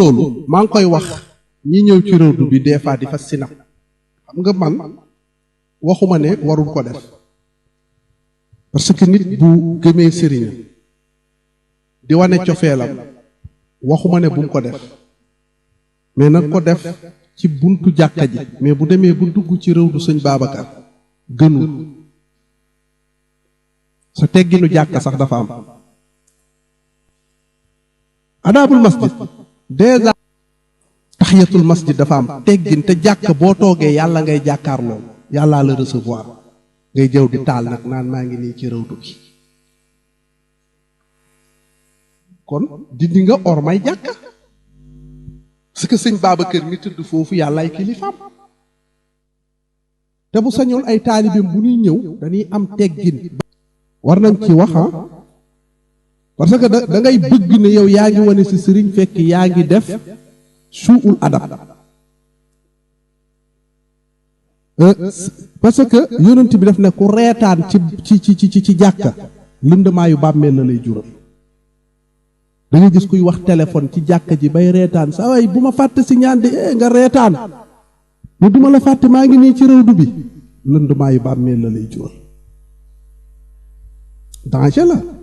loolu maa ngi koy wax ñi ñëw ci Rawdou bi des fois di fa sinap xam nga man waxuma ne warul ko def parce que nit bu gëmee sëriñam di wane cofeelam waxuma ne bu mu ko def mais nag ko def ci buntu jàkka ji mais bu demee bu dugg ci Rawdou sëñ Babacar gënul sa tegginu jàkka sax dafa am adaabul masjid déjà tahiyatul masjid dafa am teggin te jàkka boo toogee yàlla ngay jàkkaarloo yàllaa la recevoir ngay jëw di taal nag naan maa ngi nii ci Rawdou bi kon dindi nga ormay jàkka parce que sëñ Babacar mi tëdd foofu yàlla ay kilifaam te bu sañoon ay taalibeem bu ñuy ñëw dañuy am teggin war nañ ci wax parce que da ngay bëgg ne yow yaa ngi wane si sëriñ fekk yaa ngi def suul adab parce que yonent bi daf ne ku reetaan ci jàkka lëndamaayu bàmmeel la lay jural da nga gis kuy wax téléphone ci jàkka ji bay reetaan saa waay bu ma fàtte si ñaan di nga reetaan ne duma la fàtte maa ngi nii ci Rawdou bi lëndamaayu bàmmeel la lay jural danger la